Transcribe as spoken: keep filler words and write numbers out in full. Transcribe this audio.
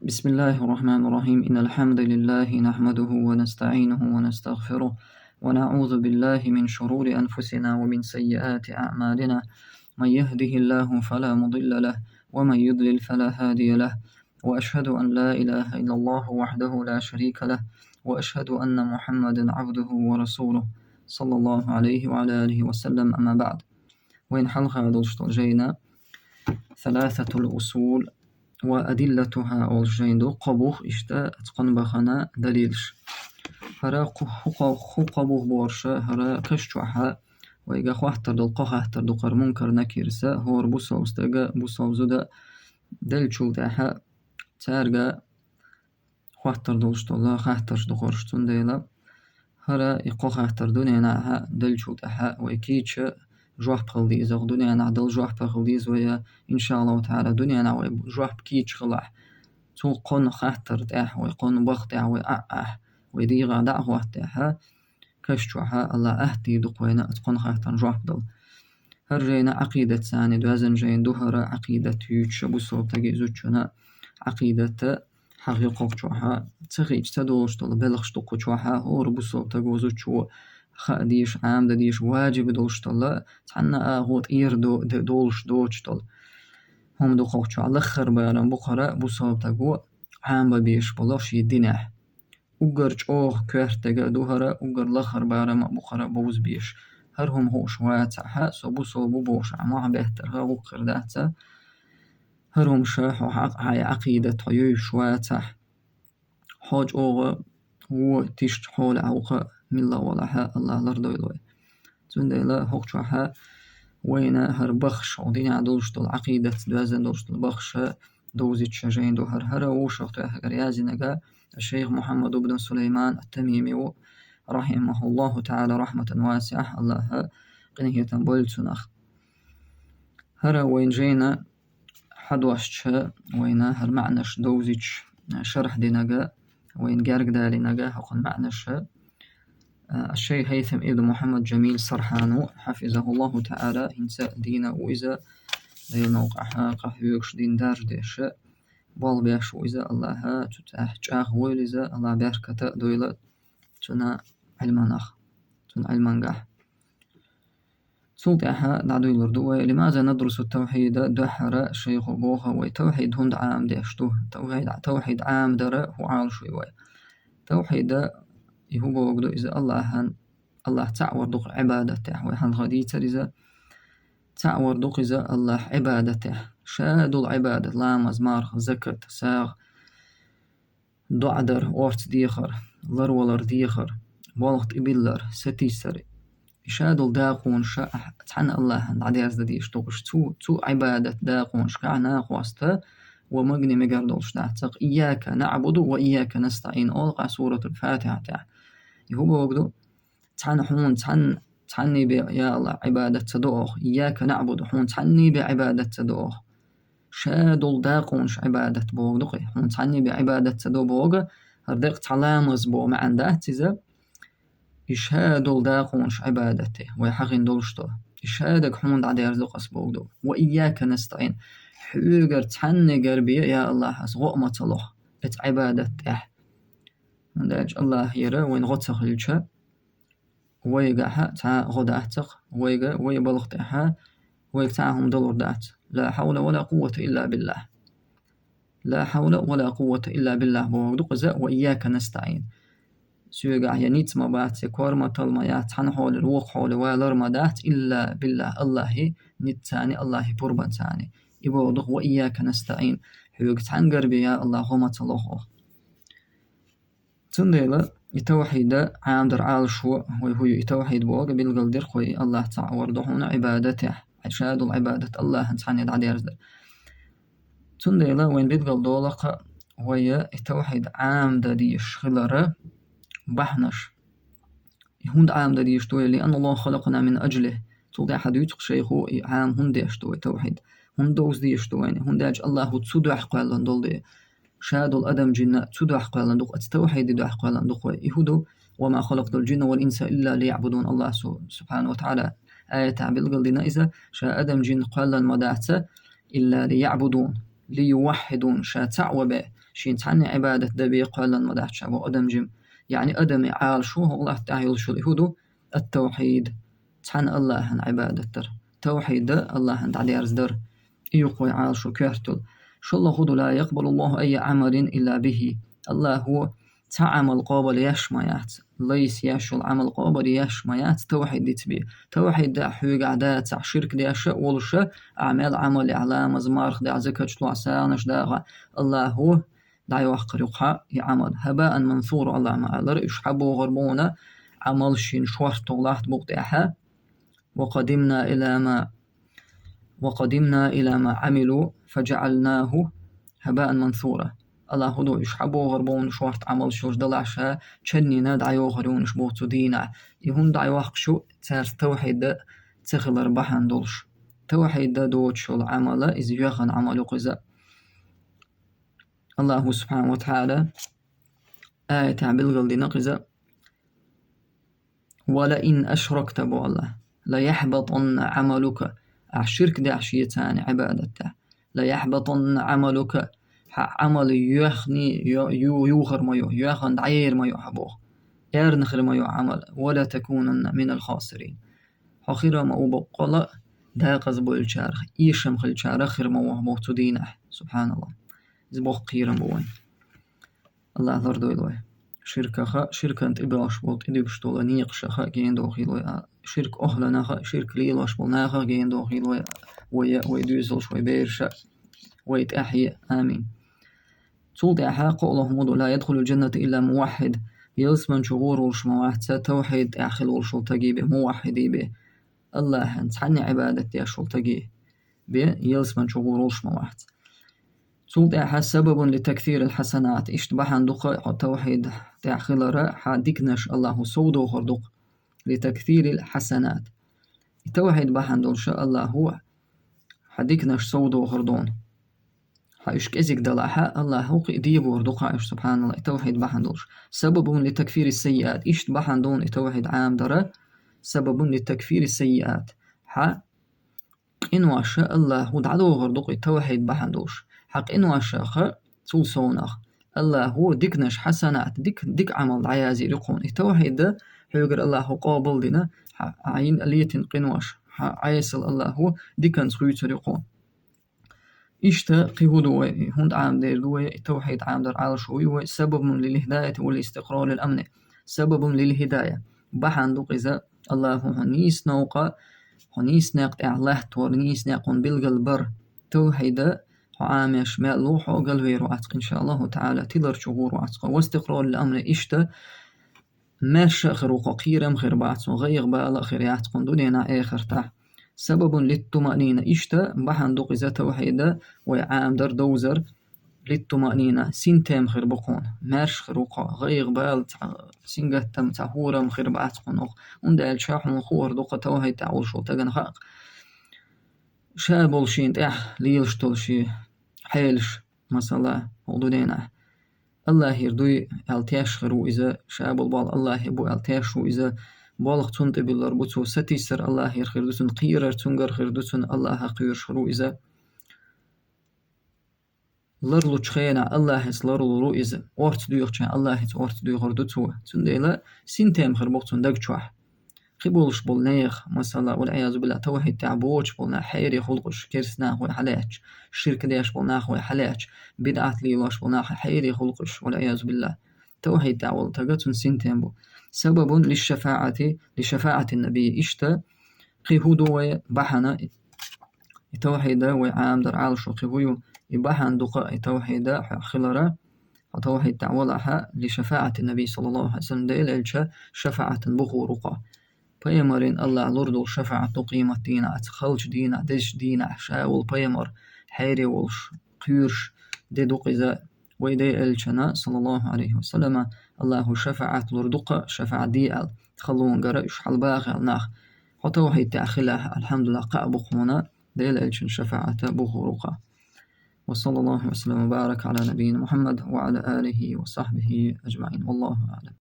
بسم الله الرحمن الرحيم. إن الحمد لله نحمده ونستعينه ونستغفره، ونعوذ بالله من شرور أنفسنا ومن سيئات أعمالنا. من يهده الله فلا مضل له، ومن يضلل فلا هادي له. وأشهد أن لا إله إلا الله وحده لا شريك له، وأشهد أن محمدا عبده ورسوله، صلى الله عليه وعلى آله وسلم. أما بعد. Вайн хьалха долуш долу жайна ثلاثة الأصول وأدلتها олуш жайна ду, кхо бух, иштта цкъа бахана далилаш. ХӀара кху-, хӀу кхо-, хӀу кхо бух бохуш, хӀара каш чохьа вайга хаттар долу кхо хаттар ду, хӀара Мункар, Накирса, хӀора бусалба стага, бусалба зуда деллачул тӀаьхьа цаьрга хаттар долуш долу хаттарш ду хӀорш. Цундела хӀара и кхо хаттар дуьненахь деллачул тӀаьхьа вай кийча жоп хила деза, дуьненахь дала жоп хила деза вай, иншааллаху таала, дуьненахь вай жоп кийча хилахь. Цу кхо хаттар тӀехь, вай кхо бах тӀехь вай а, а, вай дегӀах дӀа а хӀоттахь, каш чохьа Аллах ахтий ду-кх вайна оцу кхо хаттарна жоп дала. ХӀара жайна Ӏакъидат санна доьзна жайна ду, хӀара Ӏакъидат юьйцуш бусалба стаге, зудчунна Ӏакъидат хьахийча кху чохьа, ца хиъча ца долуш долу белхаш ду кху чохьа, хӀора бусалба стаго, зудчо хаа дезаш, Ӏамадан дезаш, важиб долуш долу, цхьанна агӀор тӀера до-, де-, долуш доцуш долу хӀума ду кху чохьа. Лаххара барам бу хӀара бусалба стаго Ӏамабан безаш болу шен динехь. Уггар чӀогӀа коьрта дерг а ду хӀара, уггар лаххара барам а бу хӀара бовза безаш. ХӀара хӀума хууш вацахь, со бусалба ву бохуш ахь мохь беттарх гӀуллакх хир дац. ХӀара хӀума ша хьо хьакъ-, хьайн Ӏакъидат хьо юьйцуш вацахь, хьо чӀогӀа вон тишачу хьолехь ву-кх милла а валахь, Аллах лардойла вай. Цундела хӀокху чохьа вайна хӀара бахаш, хӀокху динехь долуш долу, Ӏакъидатца доьзна долуш долу бахаш довзуьйтуш жайна ду хӀара. ХӀара вовшахтоьхнарг, яздинарг шайх Мухьаммад ибн Сулайман ат-Тамими ву, рахьимахуллаху таала рахьматан васиӀа, Аллаха къинхетам бойла цунах. ХӀара вайн жайна хьадоссича, вайна хӀара маьӀнаш довзуьйтуш, шархь динарг, вайна герга далийнарг хӀокхуьнан маьӀнаш, а, шайх Хайтам ибн Мухьаммад Жамил Сархьан ву, хьафизахуллаху таала, хӀинца дийна ву иза, Делан новкъахь къахьоьгуш, дин даржадеш, болх беш ву иза, Аллаха цу тӀехь чӀагӀвойла иза, Аллаха беркат а дойла цуьнан Ӏилманах, цуьнан Ӏилмангахь. Цул тӀаьхьа дӀадуьйлур ду вай: «لماذا ندرس التوحيد؟» Дуьххьара шайхо боху вай: «Тавхьид хӀунда Ӏамадеш ду? Тавхьид, тавхьид Ӏамадар хӀун Ӏалашо ю вай?» Тавхьид, и хӀун бохург ду иза? Аллахьан, Аллах цхьаъ вар ду-кх Ӏибадатехь, вай хьалха дийцира иза. Цхьаъ вар ду-кх иза Аллах Ӏибадатехь. Ша долу Ӏибадат: ламаз, марха, закат, сагӀа, доӀа дар, орца дехар, ларвалар, дехар, болх тӀебиллар, сатийсар. И ша долу дакъонаш ахь цхьана Аллахьан дӀадерзадан дезаш ду-кх уьш. Цу, цу Ӏибадат дакъонашкахь накъост ва магийна мегар долуш дац. Цкъа «Ийяка наъбуду ва ийяка настаӀин» олу-кх ахь Суратул Фатихьа тӀехь. И хӀун бохург ду? Цхьана хьуна, цхьан-, цхьанний бен, я Аллах, Ӏибадат ца до оха. «Ийяка наъбуду», хьуна цхьанний бен Ӏибадат ца до оха. Ша долу дакъонаш Ӏибадат бохург ду-кх и. Хьуна цхьанний бен Ӏибадат ца до бохург, хӀара декъа цхьа ламаз боху маьӀна дац иза. И ша долу дакъонаш Ӏибадат, вай хьахийна долуш долу. И ша дерг хьуна дӀадерзадо-кх ас бохург ду. «Ва ийяка настаӀин». Хьоьгара цхьаннегара бен, я Аллах, ас гӀо а ма ца лоху оцу Ӏибадат тӀехь. ХӀунда аьлча Аллахера вайна гӀо ца хилча, вайгахь цхьа гӀо дац-кх, вайга, вай балха тӀехь вайга цхьа хӀума далур дац. «Ла хьавла ва ла къуввата илла биллахь». «Ла хьавла ва ла къуввата илла биллахь» бохург ду-кх иза, «ва ийяка настаӀин». Соьгахь я ницкъ ма бац, я корматалла ма яц, цхьана хьолера вокху хьоле валар ма дац, илла биллахь, Аллахье ницкъаца, Аллахье пурбанца. И бохург ду-кх: «Ва ийяка настаӀин». Хьоьга цхьаьнгара бен, я Аллах, гӀо ма ца лоху оха. Цундела и тавхьид Ӏамадар Ӏалашо вай хӀу ю, и тавхьид бохург билгалдира-кх вай, Аллах цхьаъ вар ду хьуна Ӏибадатехь, ша долу Ӏибадат Аллахьан цхьанне дӀадерзадар. Цундела вайна билгалдолу-кх вай и тавхьид Ӏамадан дезаш хилара бахьанаш. И хӀунда Ӏамадан дезаш ду вай? «Лианна Аллаха халакъана мин аджлихь». Цул тӀаьхьа дуьйцу-кх шайхо, и Ӏама хӀунда деш ду вай тавхьид? ХӀунда довза дезаш ду вайна? ХӀунда аьлча Аллахо цу дуьхьа кхоьллина долу де. Ша долу адам, джинна цу дуьхьа кхоьллина ду-кх, оцу тавхьида дуьхьа кхоьллина ду-кх вай. И хӀун ду? «Ва ма халакътул джинна вал инса илла лияъбудун». Аллах су-, субхьанаху ва таала аятехь билгалдина иза, ша адам, джин кхоьллина ма дац, илла лияъбудун, лиюваххьидун, ша цхьаъ ван бен, Шен цхьанне Ӏибадат дан бе кхоьллан ма дац ша бо адам жим. Яъни адаме Ӏалашо хӀокху латта тӀехь йолуш йолу и хӀун ду? Ат-тавхьид. Цхьана Аллахьан Ӏибадат дар. Тавхьид дан Аллахьан дӀадерзадар. И ю-кх вай Ӏалашо коьртал. ШолгӀа хӀун ду: ла якъбалуллаху айя Ӏамалин илла бихи. Аллахьо цхьа Ӏамал къобал еш ма яц, лайса еш йолу Ӏамал къобал еш ма яц тавхьид дицбе. Тавхьид дахь хьоьгахь дацахь, ширк деш а волуш а, ахь мел Ӏамал яхь, ламаз, марха дахь, закат лохь, сагӀанаш дахь, Аллахьо дӀайоккхур ю-кх хьан и Ӏамал. Хьабаан мансура, Аллахьа ма-аллара, уьш хьан бохур бу хьуна, Ӏамал шен шорта лахьта букъа тӀехь. Ва къадимна ила ма, ва къадимна ила ма Ӏамилу, фаджаӀалнаху хьабаан мансура. Аллахьа хӀун ду, уьш хьан бохур бу хьуна шорта Ӏамалш йолуш далахь ша, чаннина дӀайохур ю хьуна уьш боху цу дийнахь. И хӀунда дӀайоккхуш ю, цаьрца тавхьид дан ца хилар бахьана долуш. Тавхьид дан доцуш йолу Ӏамал, иза йоьхна Ӏамал ю-кх иза. Аллахьа субхьана ва тахьала аятехь билгалдина-кх иза: «Ва ла ин ашракта», бу Аллахьа, «ла яхьбатанна Ӏамалука», ахь ширк дахь шеца Ӏибадат дахь, «ла яхьбатанна Ӏамалука», хьан Ӏамал йоьхний, йо-, ю-, юхур ма ю, йоьхна дӀаер ма ю хьан боху, эрна хир ма ю Ӏамал, «ва ла такунанна минал хасирин». Хьо хир ма ву боккъала а декъаза болчарах, эшам хилчарах хир ма ву хьо боху цу дийнахь. Субханаллахь. Иза боккха кхерам бу вайн. Аллахьа лардойла вай. Ширкаха, ширкан тӀебоьлхуш болу, тӀедуьгуш долу некъашаха гена дохийла вай, а, ширк охьланаха, ширк лелош болу нахах гена дохийла вай, вай, вай доьзалш, вай бераша, вай тӀаьхье. Амин. Цул тӀаьхьа кхоалгӀа хӀума ду: «Ла ядхулул джанната илла муваххьид». Ялсаман чу гӀур волуш ма вац, тавхьид тӀехь хила волуш волу стаге бен, муваххьиде бен. Аллахьан цхьанне Ӏибадат деш волу стаге бен, ялсаман чу гӀур волуш ма вац. Цул тӀаьхьа сабабун ли таксирил хьасанат. Иштта бахьана ду-кх хьо тавхьид тӀехь хилара, хьан диканаш Аллахьо сов дохур ду-кх. Ли таксирил хьасанат. И тавхьид бахьана долуш Аллахьо хьан диканаш сов дохур ду хьуна. Хьан уьш кӀезиг далахь, Аллахьо кхин а дебор ду-кх хьан уьш, субханаллахь, и тавхьид бахьана долуш. Сабабун ли такфири саййиат. Иштта бахьана ду хьуна и тавхьид Ӏамадара. Сабабун ли такфири саййиат. Хьан къиноша Аллахьо дӀадохур ду-кх и тавхьид бахьана долуш. Хьан къиношаха цул совнах Аллахьо диканаш, хьасанат, дика, дика Ӏамал дӀаяздийр ю-кх хьуна. И тавхьид хьоьгара Аллахьо къобал дина, хьан Ӏин летина къинош, хьан Ӏесал Аллахьо диканца хуьйцур ю-кх хьуна. Иштта кхин хӀун ду вай, хӀунда Ӏамадийр ду вай, и тавхьид Ӏамадар Ӏалашо ю вай, сабабун лил хидаяти вал истикърар лил амни. Сабабун лил хидая. Бахьана ду-кх иза, Аллахьо хьо нийса новкъа, хьо нийса некъа тӀехь латтор, нийса некъ хьуна билгал бар. Тавхьид хьо Ӏамош мел ву, хьо галвер вац-кх, иншааллаху таӀала, тилар чу гӀур вац-кх хьо. Вал истикърар лил амри, иштта маьрша а хир ву-кх хьо, кхерам хир бац хьуна, гӀайгӀа, бала а хир яц-кх хьуна дуьненахь, эхартахь. Сабабун литтумаънина, иштта бахьана ду-кх иза тавхьид вай Ӏамадар, довзар, литтумаънина, синтем хир бу-кх хьуна, маьрша хир ву-кх хьо, гӀайгӀа, бала, цхьа сингаттам, цхьа хӀорам хир бац-кх хьуна хӀокху, хӀунда аьлча хьуна хуур ду-кх тавхьид тӀехь волуш волу стагана хаьа-кх ша болу шена тӀехь лелаш долу шен хьелаш, масала, хӀокху дуьненахь. Аллахьера дуй аьлла тешаш хир ву иза, ша болу болх Аллахьера бу аьлла тешаш ву иза, болх цунна тӀе буьллур бу цо, сатийсар Аллахьера хир ду цунна, кхерар цуьнгара хир ду цунна, Аллахьах кхоьруш хир ву иза. Ларлучу хенахь Аллахьаца ларлур ву иза, орца доьхучу хенахь Аллахьаца орца доьхур ду цо. Цундела синтем хир бу-кх цунна даг чохь. Кхин болуш болу нехан, масала, вал-Ӏиязу биллахӀ, тавхьид тӀехь боцуш болу нах, хьере хуьлу-кх уьш, керстанах вай хьалаьцча, ширк деш болу нах вай хьалаьцча, бидӀат лелош болу нах, хьере хуьлу-кх уьш, вал-Ӏиязу биллахӀ. Тавхьид тӀехь волу стага, цунна синтем бу. Сабабун лишшафаӀати, лишафаӀатин набий. Иштта кхин хӀун ду вай бахьана, и тавхьид вай Ӏамадар Ӏалашо кхин хӀун ю, и бахьана ду-кх и тавхьид хьоьгахь хилара, хьо тавхьид тӀехь валахь, лишафаӀатин набий, саллаллаху Ӏалайхи ва саллам, Делан элчан шафаӀатан бухур ву-кх хьо. Пайхамаран Аллахьа лур долу шафаӀат ду къематдийнахь, оцу халчу дийнахь, дезачу дийнахь, ша волу пайхамар хьере волуш, кхоьруш де ду-кх иза. Вай Делан элчанна, саллаллаху Ӏалайхи ва саллама, Аллахьа шафаӀат лур ду-кх, шафаӀат де аьлла, халонгара уьш хьалабаха аьлла нах. Хьо тавхьид тӀехь хилахь, алхьамдулиллахӀ, кхаъ бу-кх хьуна Делан элчан шафаӀат бухур ву-кх хьо. Ва саллаллаху ва саллама ва барака Ӏала набийина Мухьаммад ва Ӏала алихи ва сахьбихи ажмаӀин. Валлаху аӀлам.